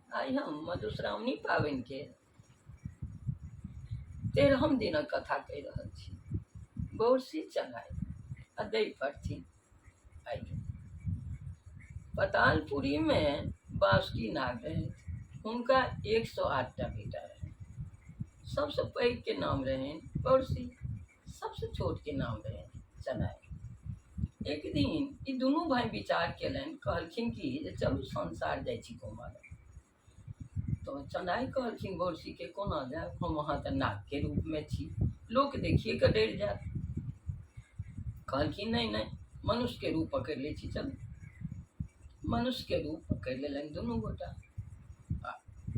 आइ हम मधुश्रावणी पाबनिके 13म दिनक कथा कहि रहल छी। बौरसी चनाइ आ दै पड़थिन। आइ पतालपुरीमे बासुकी नाग रहथि। हुनका 108टा बेटा रहनि। सबसँ पैघके नाम रहनि बौरसी, सबसँ छोटके नाम रहनि चनाइ। एक दिन ई दुनू भाइ विचार केलनि, कहलखिन कि जे चलू संसार जाइ छी घूमऽ लए। तऽ चनाइ कहलखिन बौरसीके, कोना जायब हम, अहाँ तऽ नागके रूपमे छी, लोक देखिए कऽ डरि जायत। कहलखिन नहि नहि, मनुष्यके रूप पकड़ि लै छी, चलू। मनुष्यके रूप पकड़ि लेलनि दुनू गोटा आ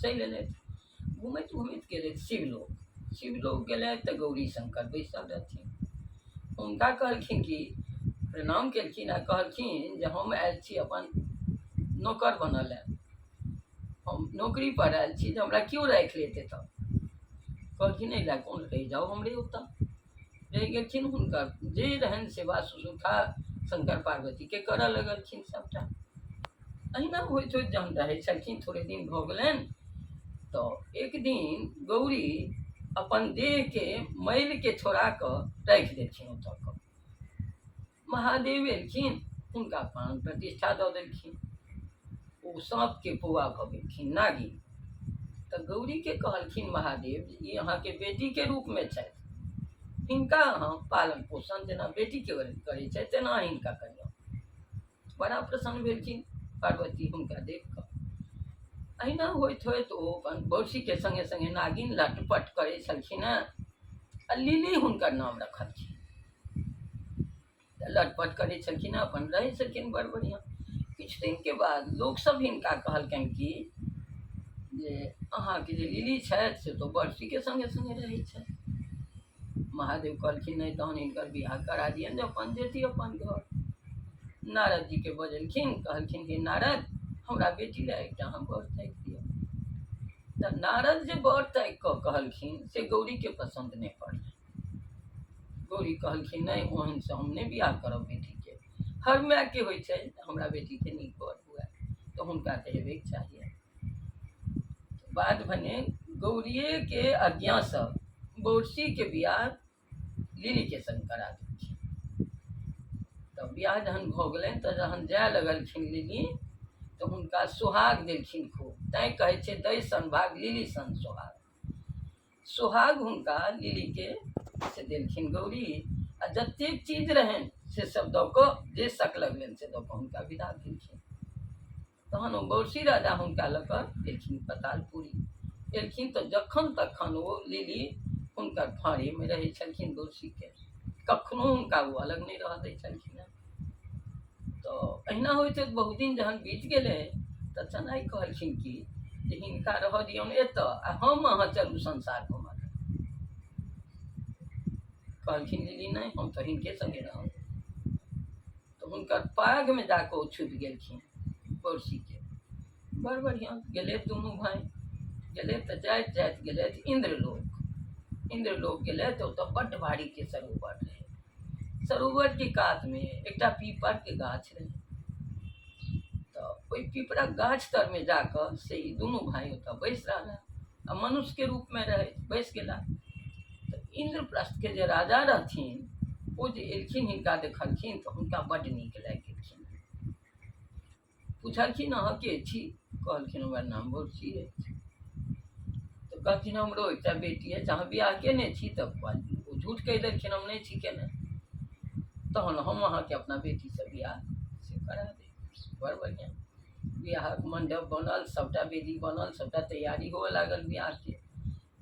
चलि एलथि। घुमैत घुमैत गेलथि शिवलोक। शिवलोक गेलथि तऽ गौरी शंकर बैसल रहथिन। हुनका कहलखिन कि प्रणाम केलखिन आ कहलखिन जे हम आयल छी अपन नौकर बनऽ लए, हम नौकरी पर आयल छी जे हमरा केओ राखि लेत एतऽ। कहलखिन एहि लए कोन, रहि जाउ हमरे ओतऽ। रहि गेलखिन। हुनकर जे रहनि सेवा शुश्रूषा शंकर पार्वतीके करऽ लगलखिन सभटा। अहिना होइत होइत जहन रहै छलखिन, थोड़े दिन भऽ गेलनि तऽ एक दिन गौरी अपन देहके मैलके छोड़ा कऽ राखि देलखिन ओतऽ कऽ। महादेव एलखिन, हुनका प्राण प्रतिष्ठा दऽ देलखिन। ओ साँपके पौआ भऽ गेलखिन नागिन। तऽ गौरीके कहलखिन महादेव जे ई अहाँके बेटीके रूपमे छथि, हिनका अहाँ पालन पोषण जेना बेटीके करै छथि तेना हिनका करियौ। बड़ा प्रसन्न भेलखिन पार्वती हुनका देख कऽ। अहिना होइत होइत ओ अपन बौसीके सङ्गे सङ्गे नागिन लटपट करै छलखिन हेँ आ लिली हुनकर नाम रखलखिन। लटपट करै छलखिन हेँ, अपन रहै छलखिन बड़ बढ़िआँ। किछु दिनके बाद लोकसभ हिनका कहलकनि कि जे अहाँके जे लिली छथि से तऽ बरसीके सङ्गे सङ्गे रहै छथि। महादेव कहलखिन नहि, तहन हिनकर बियाह करा दियनि जे अपन जेती अपन घर। नारद जीके बजेलखिन, कहलखिन हे नारद, हमरा बेटी लए एकटा अहाँ बर ताकि दिअ। तऽ नारद जे बर ताकि कऽ कहलखिन से गौरीके पसन्द नहि पड़लनि। गौरी कहलखिन नहि, ओहनसँ हम नहि बियाह करब बेटीके। हर मायके होइ छै हमरा बेटीके नीक बर हुए, तऽ हुनका तऽ हेबेके चाही। बाद भने गौरिएके आज्ञासँ बौरसीके बियाह लिलीके सङ्ग करा देलखिन। तऽ बियाह जहन भऽ गेलनि तऽ जहन जाय लगलखिन लिली तऽ हुनका सोहाग देलखिन खूब। तैँ कहै छै दै सन भाग लिली सन सोहाग। सोहाग हुनका लिलीके से देलखिन गौरी आ जतेक चीज रहनि से सब दऽ कऽ जे शक लगलनि से दऽ कऽ हुनका विदा केलखिन। तहन ओ बौसी राजा हुनका लऽ कऽ एलखिन पतालपुरी। एलखिन तऽ जखन तखन ओ लिली हुनकर फाँड़ेमे रहै छलखिन बौसीके, कखनो हुनका ओ अलग नहि रहऽ दै छलखिन हेँ। तऽ अहिना होइत होइत बहुत दिन जहन बीत गेलै तऽ चनाइ कहलखिन कि जे हिनका रहऽ दियौन एतऽ आ हम अहाँ चलू संसार घूमऽ लए। कहलखिन लिली नहि, हम तऽ हिनके सङ्गे रहब। तऽ हुनकर पागमे जा कऽ ओ छुपि गेलखिन पड़ोसीके। बड़ बढ़िआँ गेलै दुनू भाय गेलै तऽ जाइत जाइत गेलथि इन्द्रलोक। इन्द्रलोक गेलथि तऽ ओतऽ बड्ड भारीके सरोवर रहै। सरोवरके कातमे एकटा पीपरके गाछ रहै। तऽ ओहि पीपरक गाछ तरमे जा कऽ से ई दुनू भाय ओतऽ बैसि रहला आ मनुष्यके रूपमे रहै बैसि गेला। तऽ इन्द्रप्रस्थके जे राजा रहथिन ओ जे एलखिन हिनका देखलखिन तऽ हुनका बड्ड नीक लागि गेलखिन। पुछलखिन अहाँ के छी? कहलखिन हमर नाम बौसी अछि। तऽ कहलखिन हमरो एकटा बेटी अछि, अहाँ बियाह केने छी? तऽ ओ झूठ कहि देलखिन हम नहि छी केने। तहन हम अहाँके अपना बेटीसँ बियाह से करा देब। बड़ बढ़िआँ बियाहक मण्डप बनल, सभटा वेदी बनल, सभटा तैयारी हुअ लागल बियाहके।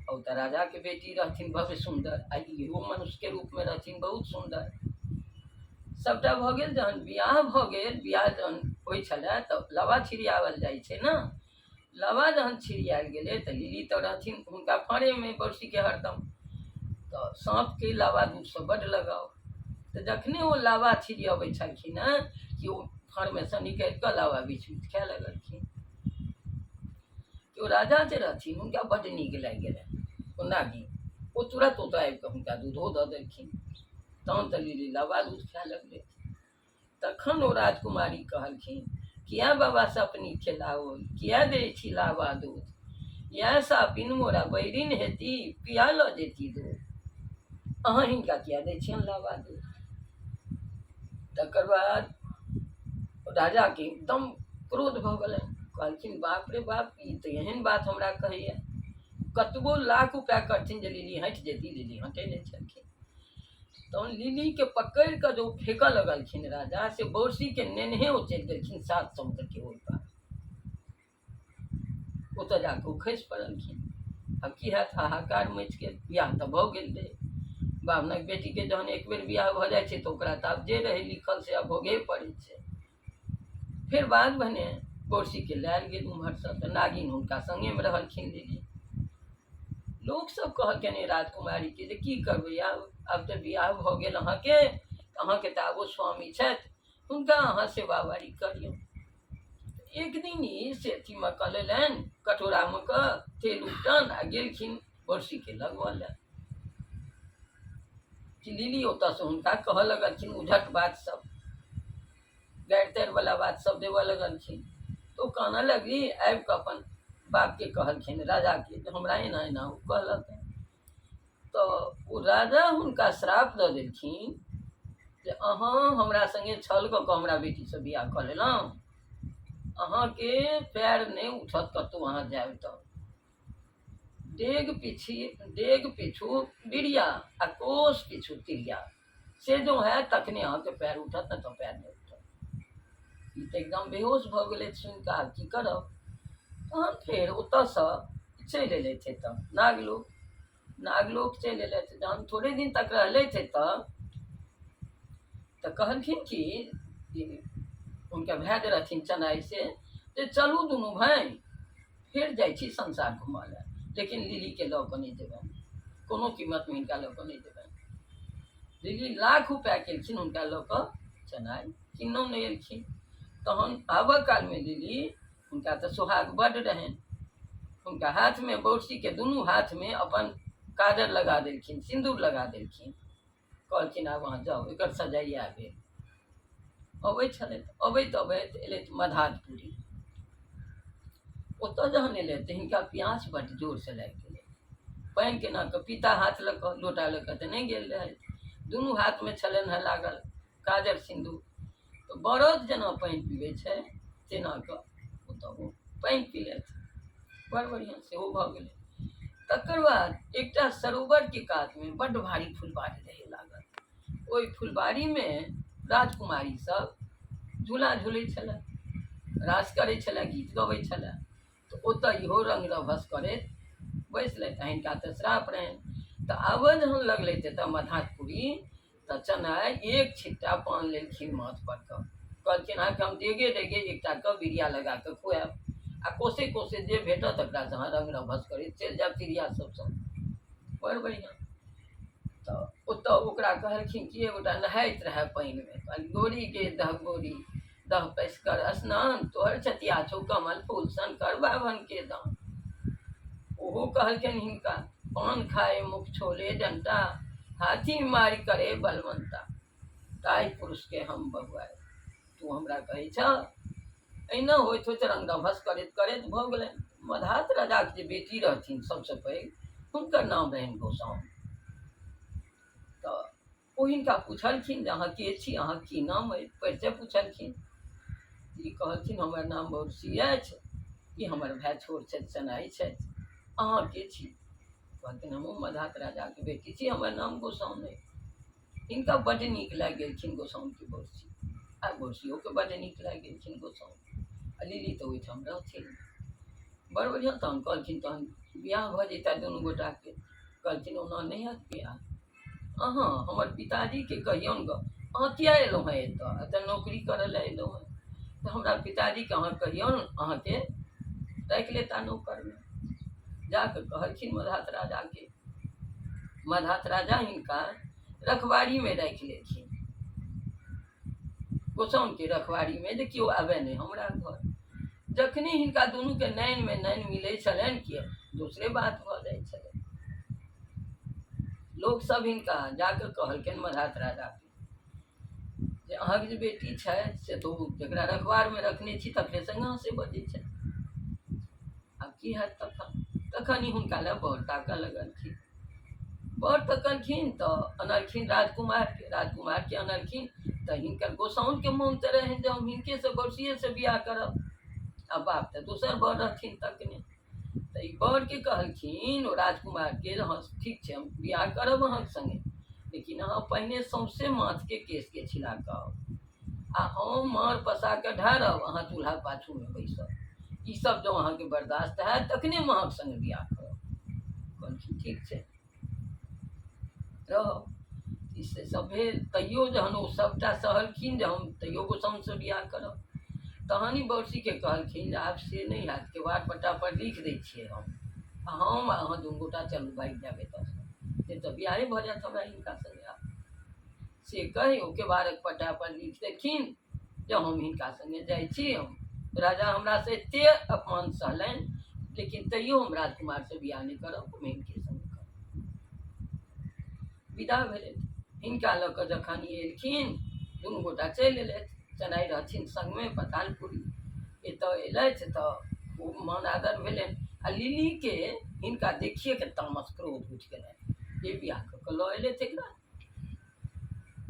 ओ तऽ राजाके बेटी रहथिन भव्य सुन्दर आ इहो मनुष्यके रूपमे रहथिन बहुत सुन्दर। सभटा भऽ गेल। जहन बियाह भऽ गेल, बियाह जहन होइ छलए तऽ लाबा छिड़ियाओल जाइ छै ने। लाबा जहन छिड़ियायल गेलै तऽ लिली तऽ रहथिन हुनका फाँड़ेमे बरसीके हरदम। तऽ साँपके लाबा दूधसँ बड्ड लगाव। तऽ जखने ओ लाबा छिड़ियबै छलखिन हेँ कि ओ फाँड़मे सँ निकलि कऽ लाबा बीछ बीछ खाए लगलखिन। ओ राजा जे रहथिन हुनका बड्ड नीक लागि गेलनि ओ नागिन। ओ तुरत ओतऽ आबि कऽ हुनका दूधो दऽ देलखिन। तहन तऽ लिली लाबा दूध खाए लगलै। तखन ओ राजकुमारी कहलखिन किया बाबा सपनी खेलाओल, किया दै छी लावा दूध? इएह सापिन मोरा बैरिन हेती, पिया लऽ जेती दूध। अहाँ हिनका किया दै छियनि लावा दूध? तकर बाद राजाके एकदम क्रोध भऽ गेलनि। कहलखिन, बाप रे बाप, ई तऽ एहन बात हमरा कहैए। कतबो लाख उपाय करथिन जे लिली हटि जेती, लिली हटै नहि छलखिन। तहन लिलीके पकड़ि कऽ जे ओ फेकऽ लगलखिन राजा, से बौरसीके नेनहे ओ चलि गेलखिन सात समुद्रके ओहि पार। ओतऽ जा कऽ ओ खसि पड़लखिन। आब की हैत, हाहाकार मचि गेल। बियाह तऽ भऽ गेल रहै। बाभनक बेटीके जहन एक बेर बियाह भऽ जाइ छै तऽ ओकरा तऽ आब जे रहै लिखल से आब भोगहे पड़ै छै। फेर बाद भने बौरसीके लायल गेल ओम्हरसँ तऽ नागिन हुनका सङ्गेमे रहलखिन लिली। लोकसभ कहलकनि राजकुमारीके जे की करबै आब, आब तऽ बियाह भऽ गेल अहाँके, अहाँके तऽ आबो स्वामी छथि, हुनका अहाँ सेवा बारी करियौ। एक दिन ई से अथीमे कऽ लेलनि, कटोरामे कऽ तेल उपटन आ गेलखिन बरसीके लगबऽ लए कि लिली ओतऽसँ हुनका कहऽ लगलखिन उझट बात सब, गारि तारि वला बात सब देबऽ लगलखिन। तऽ ओ कानऽ लगली, आबि कऽ अपन बापके कहलखिन राजाके जे हमरा एना एना ओ कहलक। तऽ ओ राजा हुनका श्राप दऽ देलखिन जे अहाँ हमरा सङ्गे छल कऽ कऽ हमरा बेटीसँ बियाह कऽ लेलहुँ, अहाँके पैर नहि उठत कतहु अहाँ जायब तऽ। डेग पीछी डेग पीछू बिरिया आ कोस पीछू तिरिया, से जो हैत तखने अहाँके पैर उठत, नहि तऽ पैर नहि उठत। ई तऽ एकदम बेहोश भऽ गेलै सुनि कऽ, आब की करब। तहन फेर ओतऽसँ चलि एलथि एतऽ नागलोक। नागलोक चलि एलथि। जहन थोड़े दिन तक रहलथि एतऽ तऽ कहलखिन कि हुनका भाय जे रहथिन चनाइ से, जे चलू दुनू भाय फेर जाइ छी संसार घूमऽ लए, लेकिन लिलीके लऽ कऽ नहि जेबनि, कोनो कीमतमे हिनका लऽ कऽ नहि जेबनि। लिली लाख उपाय केलखिन हुनका लऽ कऽ चनाइ किन्नहुँ नहि एलखिन। तहन आबऽ कालमे लिली, हुनका तऽ सोहाग बड्ड रहनि, हुनका हाथमे बौरसीके दुनू हाथमे अपन काजर लगा देलखिन, सिन्दूर लगा देलखिन। कहलखिन आब अहाँ जाउ, एकर सजाइ इएह भेल। अबै छलथि, अबैत अबैत एलथि मधातपुरी। ओतऽ जहन एलथि तऽ हिनका प्यास बड्ड जोरसँ लागि गेलै। पानि केना कऽ पिता हाथ लऽ कऽ लोटा लऽ कऽ तऽ नहि गेल रहथि, दुनू हाथमे छलनि हेँ लागल काजर सिन्दूर। तऽ बरद जेना पानि पीबै छै तेना कऽ ओतऽ ओ पानि पीलथि। बड़ बढ़िआँ सेहो भऽ गेलै। तकर बाद एकटा सरोवरके कातमे बड्ड भारी फुलबाड़ी रहै लागल। ओहि फुलबाड़ीमे राजकुमारी सब झूला झूलै छलै, रास करै छलै, गीत गबै छलै। तऽ ओतऽ इहो रङ्ग रभस करैत बैसलथि आ हिनका तऽ श्राप रहनि। तऽ आबऽ जहन लगलथि एतऽ मधातपुरी तऽ चनाइ एक छिट्टा पान लेलखिन माथ पर कऽ, कहलखिन अहाँके हम डेगे डेगे एकटा कऽ बिरिया लगा कऽ खुआयब आ कोसे कोसे जे भेटत तकरासँ अहाँ रङ्ग रभस करैत चलि जायब तिरिया सबसँ। बड़ बढ़िआँ। तऽ ओतऽ ओकरा कहलखिन कि एगोटा नहाइत रहए पानिमे, कहलखिन गोरी गे दह गोरी दह पैस कर स्नान, तोहर छतिया छौ कमल फूल सन कर बाभन के दान। ओहो कहलखिन हिनका पान खाए मुख छोले डंटा, हाथी मारि करे बलवंता, ताहि पुरुषके हम बबुआए, तू हमरा कहै छह। एहिना होइत होइत रंग रभस करैत करैत भऽ गेलनि। मधात राजाके जे बेटी रहथिन सबसँ पैघ, हुनकर नाम रहनि गोसाउन। तऽ ओ हिनका पुछलखिन जे अहाँ के छी, अहाँके की नाम अछि, परिचय पुछलखिन। ई कहलखिन हमर नाम बौरसी अछि, ई हमर भाय छोट छथि सनाइ छथि, अहाँ के छी? कहलखिन हमहूँ मधात राजाके बेटी छी, हमर नाम गोसाउन अछि। हिनका बड्ड नीक लागि गेलखिन गोसाउनके बौरसी, आ बौरसियोके बड्ड नीक लागि गेलखिन गोसाउन। आ लिली तऽ ओहिठाम रहथिन बड़ बढ़िआँ। तहन कहलखिन तहन बियाह भऽ जैता दुनू गोटाके। कहलखिन ओना नहि हैत बियाह, अहाँ हमर पिताजीके कहियौन गऽ, अहाँ किया एलहुँ हेँ एतऽ, एतऽ नौकरी करऽ लए एलहुँ हेँ, तऽ हमरा पिताजीके अहाँ कहियौन अहाँके राखि लेता नौकरमे। जा कऽ कहलखिन मधात राजाके। मधात राजा हिनका रखवारीमे राखि लेलखिन, गोसाउनिके रखवारीमे, जे केओ आबय नहि हमरा घर। जखने हिनका दुनूके नैनमे नैन मिलै छलनि कि दोसरे बात भऽ जाइ छलै। लोकसभ हिनका जा कऽ कहलकनि मधात राजाके। जे अहाँके जे बेटी छथि से तऽ ओ जकरा रखवारमे रखने छी तकरे सङ्गे हँसै बजै छथि। आब की हैत तखन? तखन ई हुनका लए बर ताकऽ लगलखिन। बर तकलखिन तऽ अनलखिन राजकुमारके। राजकुमारके अनलखिन तऽ हिनकर गोसाउनके मोन तऽ रहनि जे हम हिनकेसँ बरसिएसँ बियाह करब, आ बाप तऽ दोसर बर रहथिन तकने। तऽ ई बरके कहलखिन ओ राजकुमारके, हँ ठीक छै, हम बियाह करब अहाँके सङ्गे, लेकिन अहाँ पहिने सौँसे माथके केशके छिला कऽ आउ, आ हम माँड़ पसा कऽ ढारब, अहाँ चूल्हा पाछूमे बैसब। ईसभ जँ अहाँके बर्दाश्त हैत तखने हम अहाँके सङ्गे बियाह करब। कहलखिन ठीक छै, रहब। ई से सब भेल। तैयो जहन ओ सभटा सहलखिन जे हम तैयो गोसाउनसँ बियाह करब, तहन ई बौसीके कहलखिन जे आब से नहि हैत, केबाड़ पट्टा पर लिख दै छियै हम, आ हम आ अहाँ दुनू गोटा चलू भागि जायब एतऽसँ, नहि तऽ बियाहे भऽ जायत हमरा हिनका सङ्गे आब। से कहि ओ केबाड़क पट्टा पर लिख देलखिन जे हम हिनका सङ्गे जाइ छी। हम राजा हमरासँ एतेक अपमान सहलनि, लेकिन तैयो हम राजकुमारसँ बियाह नहि करब, हम हिनके सङ्गे करब। विदा भेलथि। हिनका लऽ कऽ जखन ई एलखिन, दुनू गोटा चलि एलथि। चनाइ रहथिन सङ्गमे पतालपुरी। एतऽ एलथि तऽ खूब मान आदर भेलनि, आ लिलीके हिनका देखिएके तामस क्रोध उठि गेलनि जे बियाह कऽ कऽ लऽ एलथि एकरा।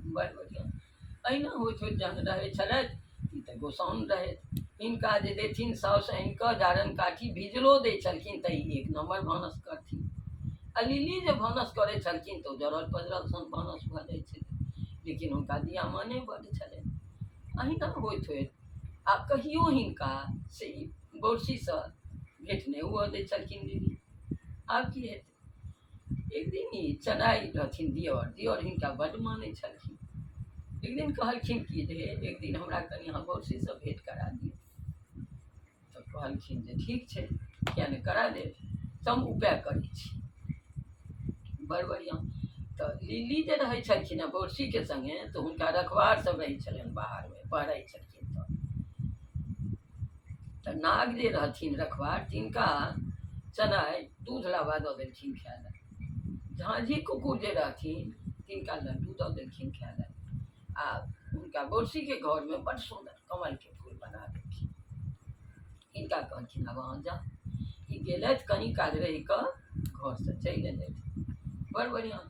बड़ बढ़िआँ। एहिना होइत होइत जहन रहै छलथि, ई तऽ गोसाउन रहथि। हिनका जे देथिन साउस आनि कऽ जारनि काठी भिजलो दै छलखिन तऽ ई एक नम्बर भानस करथिन, आ लिली जे भानस करै छलखिन तऽ ओ जरल पजरल सन भानस भऽ जाइ छलै, लेकिन हुनका दिया माने बड्ड छलनि। एहिना होइत होइत आ कहियो हिनका से ई बौरसीसँ भेँट नहि हुअ दै छलखिन लिली। आब की हेतै? एक दिन ई चनाइ रहथिन दिअर, दिअर हिनका बड्ड मानै छलखिन। एक दिन कहलखिन कि जे एक दिन हमरा कनि अहाँ बौसीसँ भेँट करा दिअ। तऽ कहलखिन जे ठीक छै, किए नहि करा देब, से हम उपाय करै छी। बड़ बढ़िआँ। तऽ लिली जे रहै छलखिन हेँ बौसीके सङ्गे, तऽ हुनका रखवार सब रहै छलनि बाहरमे, पहरै छलखिन। तऽ नाग जे रहथिन रखवार, तिनका चनाइ दूध लाबा दऽ देलखिन खाय लए। झाँझी कुकुर जे रहथिन तिनका लड्डू दऽ देलखिन खाय लए, आ हुनका बौसीके घरमे बड्ड सुन्दर कमलके फूल बना देलखिन। हिनका कहलखिन आब अहाँ जाउ। ई गेलथि, कनि काल रहि कऽ घरसँ चलि एलथि। बड़ बढ़िआँ।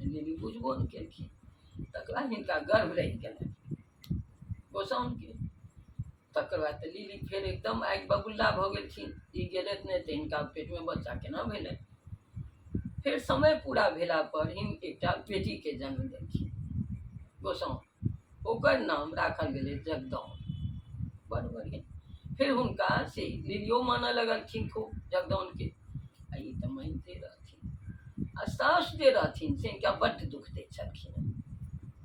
लिली बुझबो नहि केलखिन। तकर बाद हिनका गर्भ रहि गेलनि गोसाउनके। तकर बाद तऽ लिली फेर एकदम आगि बबुल्ला भऽ गेलखिन। ई गेलथि नहि तऽ हिनका पेटमे बच्चा केना भेलनि? फेर समय पूरा भेला पर हिन एकटा बेटीके जन्म देलखिन गोसाउन। ओकर नाम राखल गेलै जगदौन। बड़ बढ़िआँ। फेर हुनका से लिलियो मानऽ लगलखिन खूब जगदौनके, आ ई तऽ मानिते रहथिन। आ सासु जे रहथिन से हिनका बड्ड दुःख दै छलखिन,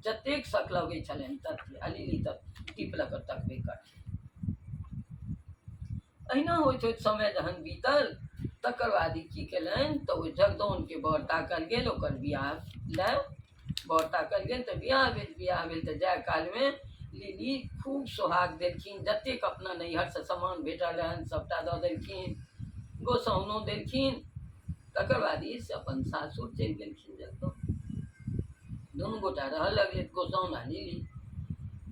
जतेक शक लगै छलनि ततेक, आ लिली तऽ टीप लऽ कऽ तकबे करथिन। अहिना होइत होइत समय जहन बीतल, तकर बाद ई की केलनि तऽ ओहि जगदौनके बर ताकल गेल, ओकर बियाह लए बर ताकल गेल तऽ बियाह भेल। बियाह भेल तऽ जाय कालमे लिली खूब सोहाग देलखिन, जतेक अपना नैहरसँ सामान भेटल रहनि सभटा दऽ देलखिन, गोसाउनो देलखिन। तकर बाद ई से अपन सासुर चलि गेलखिन जगदौन। दुनू गोटा रहऽ लगलै गोसाउन आ लिली।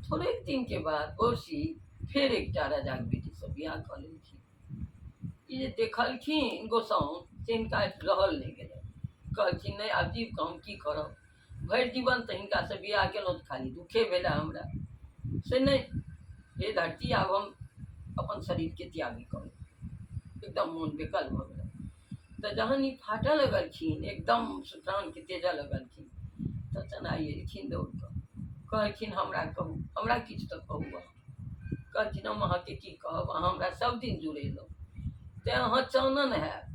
थोड़ेक दिनके बाद बौसी फेर एकटा राजाके बेटीसँ बियाह कऽ लेलखिन। ई जे देखलखिन गोसाउन से हिनका रहल नहि गेलनि। कहलखिन नहि, आब जीव कऽ हम की करब? भरि जीवन तऽ हिनकासँ बियाह केलहुँ तऽ खाली दुखे भेलै हमरा। से नहि हे धरती, आब हम अपन शरीरके त्यागी करब। एकदम मोन बेकल भऽ गेलै। तऽ जहन ई फाटऽ लगलखिन, एकदम प्राणके तेजऽ लगलखिन, तऽ चनाइ एलखिन दौड़ कऽ, कहलखिन हमरा कहू, हमरा किछु तऽ कहू अहाँ। कहलखिन हम अहाँके की कहब, अहाँ हमरा सब दिन जुड़ेलहुँ, तेँ अहाँ चानन हैब।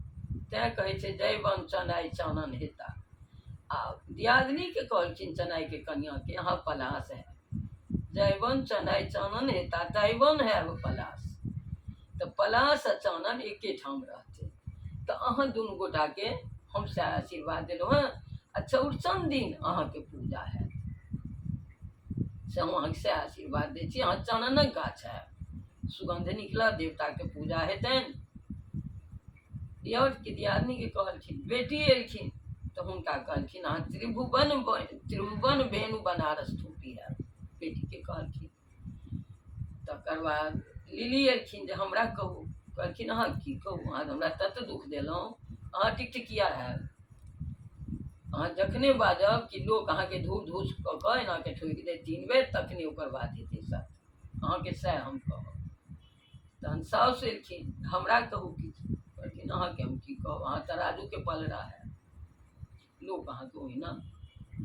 तेँ कहै छै जय वन चनाइ चानन हेता। आ दियादनीके कहलखिन चनाइके कनिआँके, अहाँ पलास हैब। जयवन चनाइ चानन हेता तैवन हैब पलास। तऽ पलास आ चानन एके ठाम रहतै। तऽ अहाँ दुनू गोटाके हम सएह आशीर्वाद देलहुँ हेँ, आ चौड़चन दिन अहाँके पूजा हैत, से हम अहाँके सएह आशीर्वाद दै छी। अहाँ चाननक गाछ हैब, सुगन्ध निकलत, देवताके पूजा हेतनि। दिअरके दियादनीके कहलखिन। बेटी एलखिन तऽ हुनका कहलखिन अहाँ त्रिभुवन त्रिभुवन वेणु बनारस थूपी हैब। बेटीके कहलखिन। तकर बाद लिली एलखिन जे हमरा कहू। कहलखिन अहाँ की कहू, अहाँ हमरा तत दुख देलहुँ, अहाँ टिकटिकिया हैब, अहाँ जखने बाजब कि लोक अहाँके धूर धूस कऽ कऽ एनाके ठोकि देत 3 बेर, तखने ओकर बाद हेतै सत्य, अहाँके सएह हम कहब। तहन साउस एलखिन, हमरा कहू किछु। कहलखिन अहाँके हम की कहब, अहाँ तराजूके पलड़ा है, लोक अहाँके ओहिना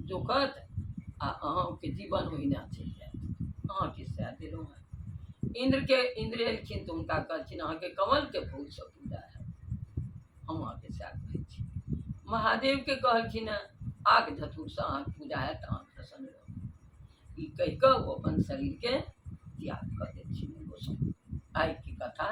जोकत आ अहाँके जीवन ओहिना चलि जायत, अहाँके सएह देलहुँ हेँ। इन्द्रके इन्द्र एलखिन तऽ हुनका कहलखिन अहाँके कमलके फूलसँ पूजा हैत, हम अहाँके सएह कहै छी। महादेवके कहलखिन हेँ आग धतूरसँ अहाँके पूजा हैत, अहाँ प्रसन्न रहू। ई कहि कऽ ओ अपन शरीरके त्याग कऽ देलखिन। गोसाई आइके कथा